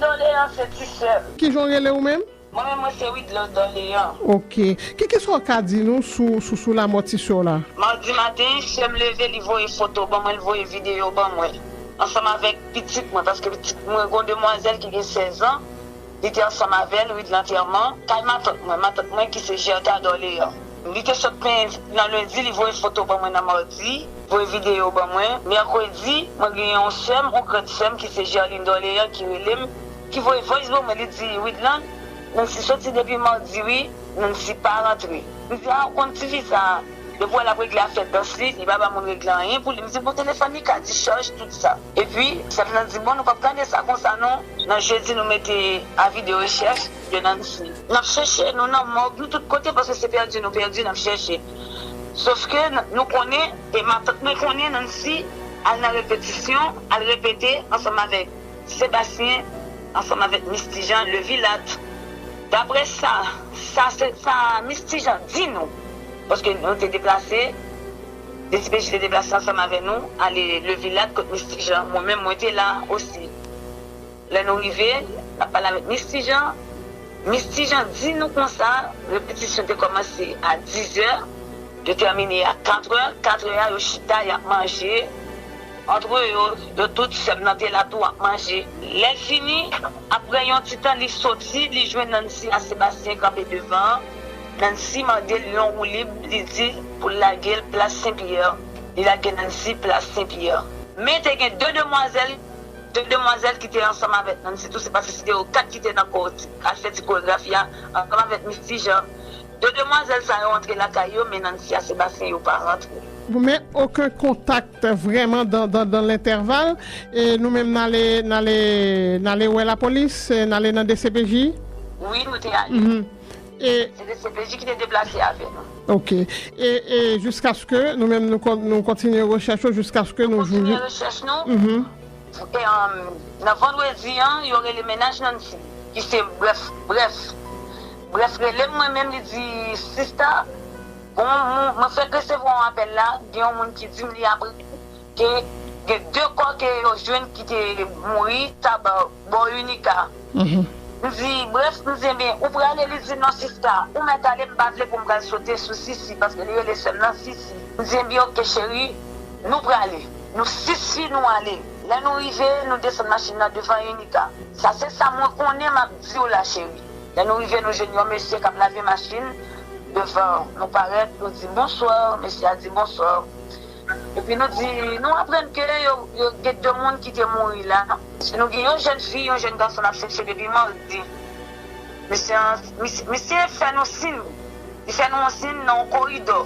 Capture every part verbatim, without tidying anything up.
Dòleyan se ti sè m. Kijan w rele ou menm? Mwen menm, mwen se Widland Dòleyan. Ok. Ki, kisa w ka di nou sou, sou, sou lamò ti sè w la? Madi maten, sè m leve, li voye foto ban mwen, li voye videyo ban mwen. Ansanm avèk pitit mwen, paske pitit mwen, gon demwazèl ki gen sèz an, li te ansanm avè l, wi, lantèman, kay matant mwen, matant mwen ki se Gerta Dòleyan. Li te sot penyen nan lendi, li voye foto ban mwen nan madi, voye videyo ban mwen. Mèkredi, mwen gen yon sè m, yon grann sè m ki se Gerline Dòleyan ki rele m, ki voye voice ban mwen, li di, Widland, Nancy soti depi madi wi, Nancy pa rantre. M di, a, ou konn tifi sa a, depi w wè l ap regle afè dans li, li pa ba moun regle anyen pou li. M di, bon, telefòn li ka discharge, tout sa. Epi, sè m nan di, bon, nou p ap gade sa konsa non. Nan jedi, nou mete avi de rechèch de Nancy. N ap chèche, nou nan mòg, nou tout kote, paske se pèdi nou pèdi, n ap chèche. Sofke n- nou konnen, e matant mwen konnen Nancy al nan repetisyon, al repete ansanm avèk Sebastien, ansanm avèk Misty Jean, Levilat. Daprè sa, sa se sa Misty Jean di nou, paske nou te deplase, D C P J te deplase ansanm avè nou, ale Levilat kot Misty Jean. Mwen menm, mwen te la osi. Lè nou rive, n ap pale avèk Misty Jean. Misty Jean di nou konsa, repetisyon te kòmanse a dizè, yo tèmine a katrè. Katrè a, yo chita, y ap manje. Antre yo, yo tout, sè m nan te la tou, ap manje. Lè l fini, apre yon ti tan, li soti, li jwenn Nancy a Sebastien kanpe devan an. Nancy mande l yon woulib, li di pou l lage l plas Sen Pyè. Li lage Nancy plas Sen Pyè. Men te gen de demwazèl, de demwazèl ki te ansanm avèk Nancy tou, se pa se, se te yo kat ki te nan ko-, al fè ti koregrafi a, ansanm avèk Misty Jean. De demwazèl sa yo antre lakay yo, men Nancy a Sebastien yo pa rantre. Men okenn kontak vrèman dan, dan, dan lentèval, e nou menm n ale, n ale, n ale wè lapolis, e n ale nan D C P J. Wi, nou te ale. E Se D C P J ki te deplase avè nou. Ok. E, e jiskaske nou menm nou, kon- nou kontinye rechèch yo, jiskaske nou Kontinye jwenn. Rechèch nou. Mhm. E, um, nan vandredi an, yo rele mennaj Nancy, ki se Brèf. Brèf. Brèf rele m, mwen menm, li di, sista, bon, mwen, mwen fèk resevwa yon apèl la, gen yon moun ki di m li apre ke gen de kò ke yo jwenn ki te mouri Taba, bò Unica. Mhm. M di, brèf, m di, ebyen, ou prale? Li di, non, sista, ou mèt ale, m pa vle pou m pral sote sou Sisi, paske li rele sè m nan Sisi. M di, ebyen, oke, cheri, nou prale. Nou sis fi, nou ale. Lè nou rive, nou desann machin nan devan Unica. Sa se sa mwen konnen m ap di w la, cheri. Lè nou rive, nou jwenn yon mesye k ap lave machin devan. Nou parèt, nou di, bonswa. Mesye a di, bonswa. Epi nou di, nou aprann ke yo, yo gen de moun ki te mouri la. Si nou gen yon jèn fi, yon jèn gason n ap chèche depi madi. Misye, misye, misye fè nou siy. Li fè nou yon siy nan yon koridò.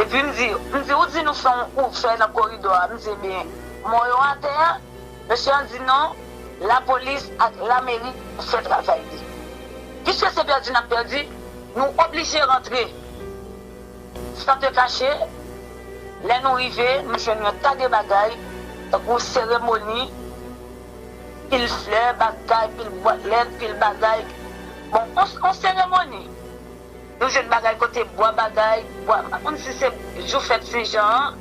Epi m di, m di, ou di nou fè yon, ou fè nan koridò a. M di, ebyen, mò yo atè a. Mesye an di non, lapolis ak lameri fè travay li. Piske se pèdi n ap pèdi, nou oblije rantre. San te kache, lè nou rive, nou jwenn yon ta de bagay, tankou seremoni, pil flè, bagay, pil bwat lèt, pil bagay. Bon, on, on seremoni. Nou jwenn bagay kote bwa bagay, bwa, m pa konn si se jou fèt Sen Jan an,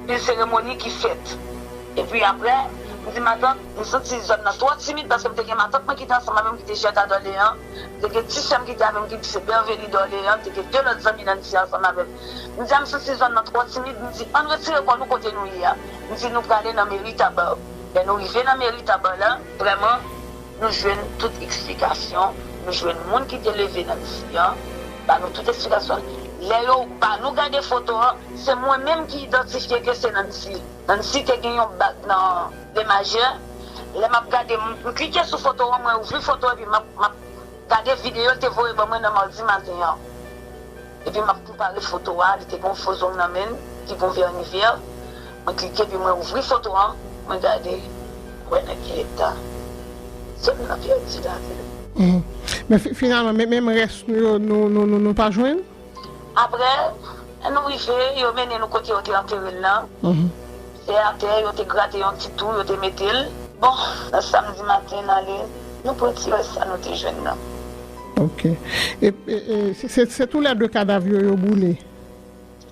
pil seremoni ki fèt. Epi apre, m di matant, m santi zòn nan twò timid, paske m te gen matant mwen ki te ansanm avè m, ki te Jèta Dòleyan, m te gen ti sè m ki te avè m, ki se Bèveli Dòleyan, m te gen de lòt zanmi nan Nisi ansanm avè m. M di a, m santi zòn nan twò timid, m di, ann retire kò nou kote nou ye a. M di, nou prale nan meri Taba. Lè nou rive nan meri Taba la, vrèman, nou jwenn tout eksplikasyon, nou jwenn moun ki te leve Nancy an, ba nou tout eksplikasyon. Lè yo ba nou gade foto an, se mwen menm ki idantifye ke se Nancy. Nancy te gen yon bag nan de majè. Lè m ap gade, m, m klike sou foto an, mwen ouvri foto epi m ap, m ap gade videyo l te voye ban mwen nan madi maten an. Epi m ap konpare foto a, li te gen yon fo zong nan men l, ki gen yon vèni vè. Mwen klike epi mwen ouvri foto an, mwen gade, mwen wè nan ki eta sè m nan pèdi lavi l. Mhm. Men fi- finalman, men, menm rès nou yo, nou, nou, nou, nou pa jwenn? Apre, lè nou rive, yo mennen nou kote yo te antere l lan. Mhm. Se atè, yo te grate yon ti tou, yo te mete l. Bon, nan samdi maten, n ale, nou pran ti rès sa nou te jwenn nan. Ok. E, e, e se- se se tou lè de kadav yo, yo boule?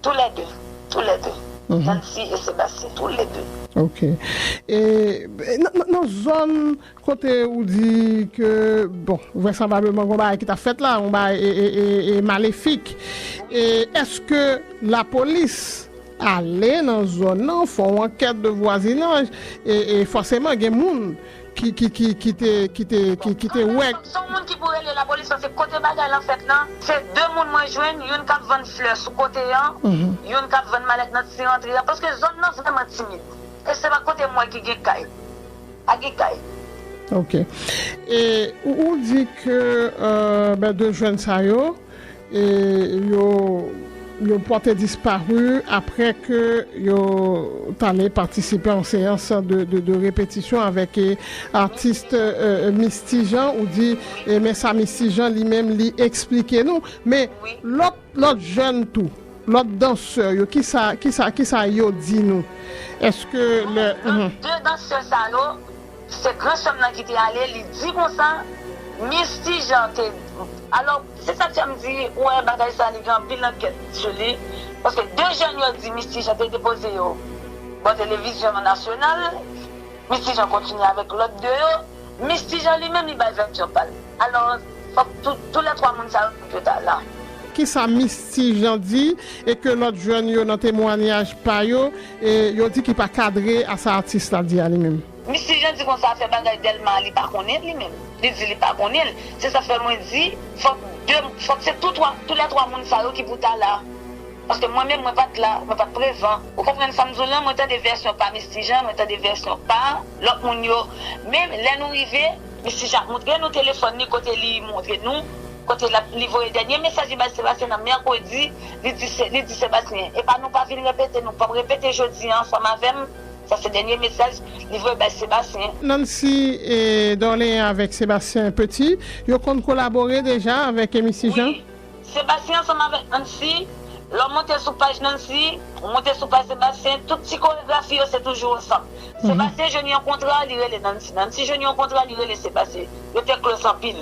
Toulède, toulède. Nancy e Sebastien, tou le de. Ok. E nan, nan, nan zòn kote ou di ke, bon, vraisemblableman, gon bagay ki t ap fèt la, gon bagay e, e, e, e malefik. E èske lapolis ale nan zòn nan, fè yon ankèt de vwazinaj, e, e fòseman gen moun ki, ki, ki, ki te, ki te, ki, ki te wè. Se yon moun ki pou rele lapolis, paske kote bagay lan fèt lan, se de moun mwen jwenn, youn k ap vann flè sou kote an, youn k ap vann malèt nan ti rantre an, paske zòn nan vrèman timid. E se pa kote mwen ki gen kay. Pa gen kay. Ok. E ou, ou di ke, euh, ben, de jèn sa yo, e yo, yo pòte disparu apre ke yo t ale patisipe an seyans de, de, de repetisyon avèk, e, atis, e, Misty Jean. Ou di, e, men sa Misty Jean li menm li eksplike nou. Men lòt, lòt jèn tou, lòt dansè yo, kisa, kisa, kisa yo di nou? Èske lè... Lòt de dansè sa yo, se gran sè m nan ki te ale, li di konsa, Misty Jean te... Alò, se sa k fè m di, ou wè, bagay sa, li gen anpil ankèt sou li. Paske de jèn yo di Misty Jean te depoze yo bò televizyon nasyonal, Misty Jean kontinye avèk lòt de yo, Misty Jean li menm, li bay vèsyon pa l. Alò, fòk tou, tou lè twa moun sa yo, yo ta la. Kisa Misty Jean di e ke lòt jèn yo nan temwanyaj pa yo, e yo di ki pa kadre a sa atis la di a li menm? Misty Jean di konsa, afè bagay Dèlma, li pa konnen li menm. Li di li pa konnen l. Se sa fè mwen di, fòk de, fòk se tou twa, tou lè twa moun sa yo ki pou ta la. Paske mwen menm, mwen pa t la, mwen pa t prezan. Ou konprann sa m di w lan? Mwen tande vèsyon pa Misty Jean, mwen tande vèsyon pa lòt moun yo. Men lè nou rive, Misty Jean ap montre nou telefòn li, kote li montre nou, kote l ap, li voye dènye mesaj li bay Sebastien nan mèkredi, li di, Se- li di Sebastien, epa nou pa vin repete, nou p ap repete jodi a ansanm avè m. Sa se dènye mesaj li voye bay Sebastien. Nancy e Dorléan avèk Sebastien Petit, yo konn kolabore deja avèk Misty Jean? Wi. Sebastien ansanm avèk Nancy, lè w monte sou paj Nancy, ou monte sou paj Sebastien, tout ti koregrafi yo se toujou ansanm. Sebastien jwenn yon kontra, li rele Nancy. Nancy jwenn yon kontra, li rele Sebastien. Yo te close anpil.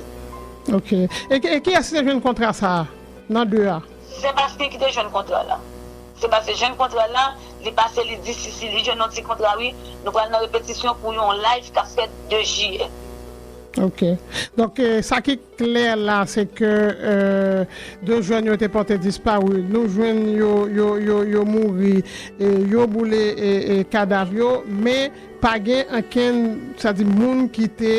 Ok. E, e kiyès ki te jwenn kontra sa a nan de a? Sebastien ki te jwenn kontra la. Sebastien jwenn kontra la, li pase, li di, Sisi, li jwenn yon ti kontra, wi. Nou pral nan repetisyon pou yon live k ap fèt de jiyè. Ok. Donk, e, sa ki klè la, se ke, e, de jèn yo te pòte disparu. Nou jwenn yo, yo, yo, yo mouri, e yo boule, e, e kadav yo, men pa gen ankenn, sa di, moun ki te,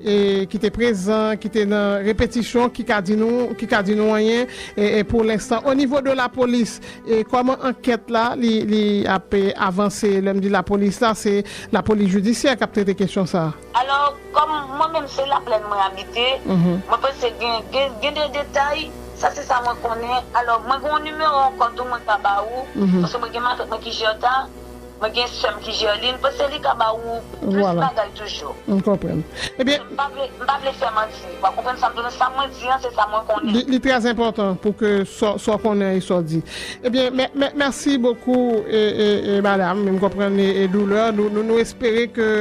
e, ki te prezan, ki te nan repetisyon, ki ka di nou, ki ka di nou anyen, e, e pou lenstan. O nivo de lapolis, e kòman ankèt la, li, li ap, e, avanse? Lè m di lapolis la, se lapolis jidisyè k ap trete kesyon sa a. Alò, kòm mwen menm se Laplèn mwen abite, mwen panse gen, gen, gen de detay, sa se sa mwen konnen. Alò, mwen gen yon nimewo ankò tou mwen ka ba ou, paske mwen gen matant mwen ki Jèta, mwen gen sè m ki Jèlin, panse li ka ba ou plis bagay toujou. M konprann. Ebyen, m pa vle, m pa vle fè manti. W ap konprann sa m di w, sa mwen di an, se sa mwen konnen. Li, li trè enpòtan pou ke sa, sa w konnen e sa w di. Ebyen, mè, mè, mèsi bokou, e, e, e, madanm. M konprann e, e doulè. Nou, nou, nou espere ke,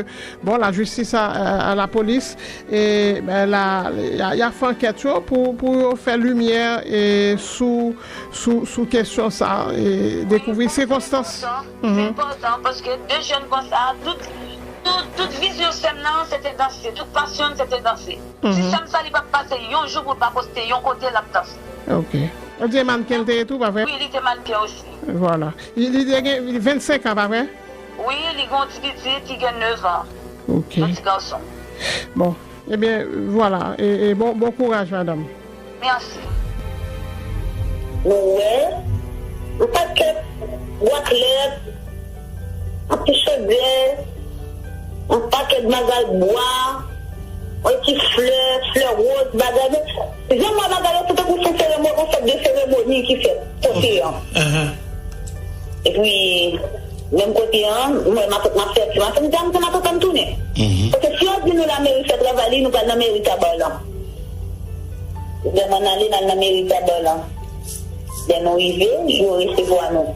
bon, lajistis a, a, a lapolis, e, ben, la, y a, y a fè ankèt yo pou, pou yo fè limyè, e, sou, sou, sou kesyon sa, e, dekouvri sikonstans. Se enpòtan, paske de jèn konsa, tout, tout, tout vizyon sè m nan, se te danse. Tout pasyon l, se te danse. Si sè m sa, li p ap pase yon jou pou l pa poste yon kote l ap danse. Ok. Ou di e mannken l te ye tou, pa vre? Wi, li te mannken osi. Vwala. Li, li te gen vennsenk an, pa vre? Wi, li gen yon ti pitit ki gen nèf an. Ok. Yon ti gason. Bon, ebyen, vwala. E, e bon, bon kouraj, madanm. Mèsi. Nou wè yon pakèt waklèt, yon ti chodyè, yon pakèt bagay bwa, yon ti flè, flè woz, bagay. Men, jan m wè bagay yo, se tankou se yon seremoni, yon sòt de seremoni ki fèt kote an. Epi, menm kote an, mwen, matant m ap fè ti maten, m di, "A, m se matant m tounen." Paske si yo di nou lameri fè travay li, nou pral nan meri Tabarlan. Lè mwen ale, n al nan meri Tabarlan. Lè nou rive, yo resevwa nou.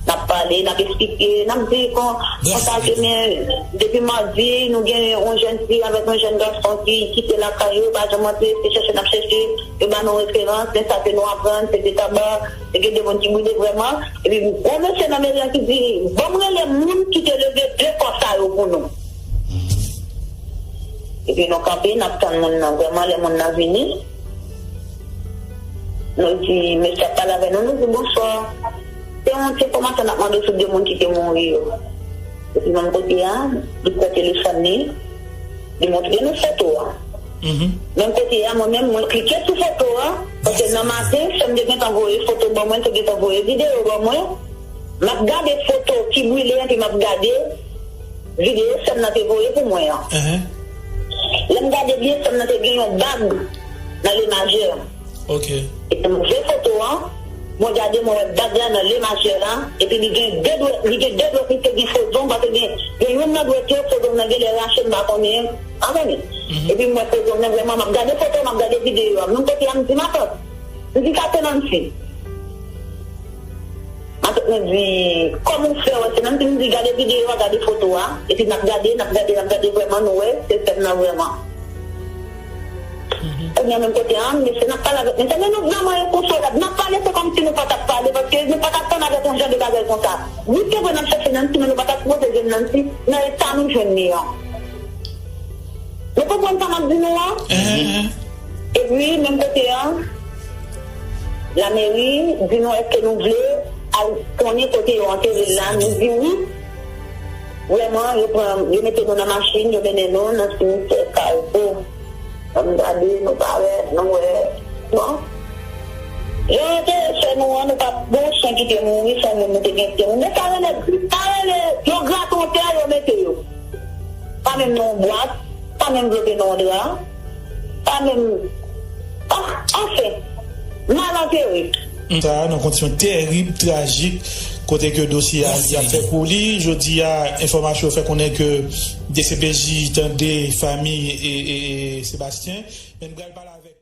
N ap Pale, n ap eksplike, n ap di kon, konsa ke men, depi madi, nou gen yon jèn fi avèk yon jèn gason ki kite lakay yo, pa janm antre, se chèche n ap chèche, yo ba nou referans, men sa ke nou aprann, se te taba, se gen de moun ki brile vrèman. Epi, yon mesye nan meri an ki di, "Ban m rele moun ki te leve de kò sa yo pou nou." Epi, nou kanpe, n ap tann moun nan. Vrèman, lè moun nan vini, nou di, mesye ap pale avè nou, nou di, "Bonswa." Se yon ti enfòmasyon n ap mande sou de moun ki te mouri yo. Epi menm kote a, li pran telefòn li, li montre nou foto a. Menm kote a, mwen menm, mwen klike sou foto a, paske nan maten, sè m te gentan voye foto ban mwen, te gentan voye videyo ban mwen. M ap gade foto ki brile an, epi m ap gade videyo sè m nan te voye pou mwen an. Lè m gade byen, sè m nan te gen yon bag nan le majè. Ok. Epi m ouvè foto an, mwen gade, mwen wè bag la nan le majè la, epi li gen de dwèt, li gen de dwèt, li te gen fo zong, paske gen, gen youn nan dwèt yo, fo zong nan genlè rache, m pa konnen, pa konnen. Epi m wè fo zong nan vrèman, m ap gade foto, m ap gade videyo a. Menm kote a, m di, "Matant," m di, "Sa se Nancy." Matant mwen di, "Kòman w fè wè se Nancy?" M di, "Gade videyo a, gade foto a." Epi n ap gade, n ap gade, n ap gade, vrèman, nou wè, se sè m nan vrèman. Kounye a menm kote a, mesye n ap pale avèk mesye, men nou vrèman enkonsolab. N ap pale, se kòmsi nou pa t ap pale, paske nou pa t ap tann avèk yon jan de bagay konsa. Wi, se vre, n ap chèche Nancy, men nou pa t ap sipoze jwenn Nancy nan eta nou jwenn li an. Nou konprann sa m ap di nou an? Epi, menm kote a, lameri di nou, èske nou vle al konnen kote yo antere l la? Nou di wi. Vrèman, yo pran, yo mete nou nan machin, yo mennen nou nan simityè Kafou. Lè m gade, nou parèt, nou wè, bon. Jan yo te fè nou an, nou pa t bon, chen ki te mouri, se yon moun nou te gen te mouri. Men sa rele, sa rele, yo grate yon tè, yo mete yo. Pa menm nan yon bwat, pa menm vlope nan yon dra, pa menm, ah, anfen, mal antere. Sa nan kondisyon terib, trajik, kote ke dosye a li ap fè kou li. Jodi a, enfòmasyon fè konnen ke D C P J tande fanmi e, e, e Sebastien. Men m pral pale avèk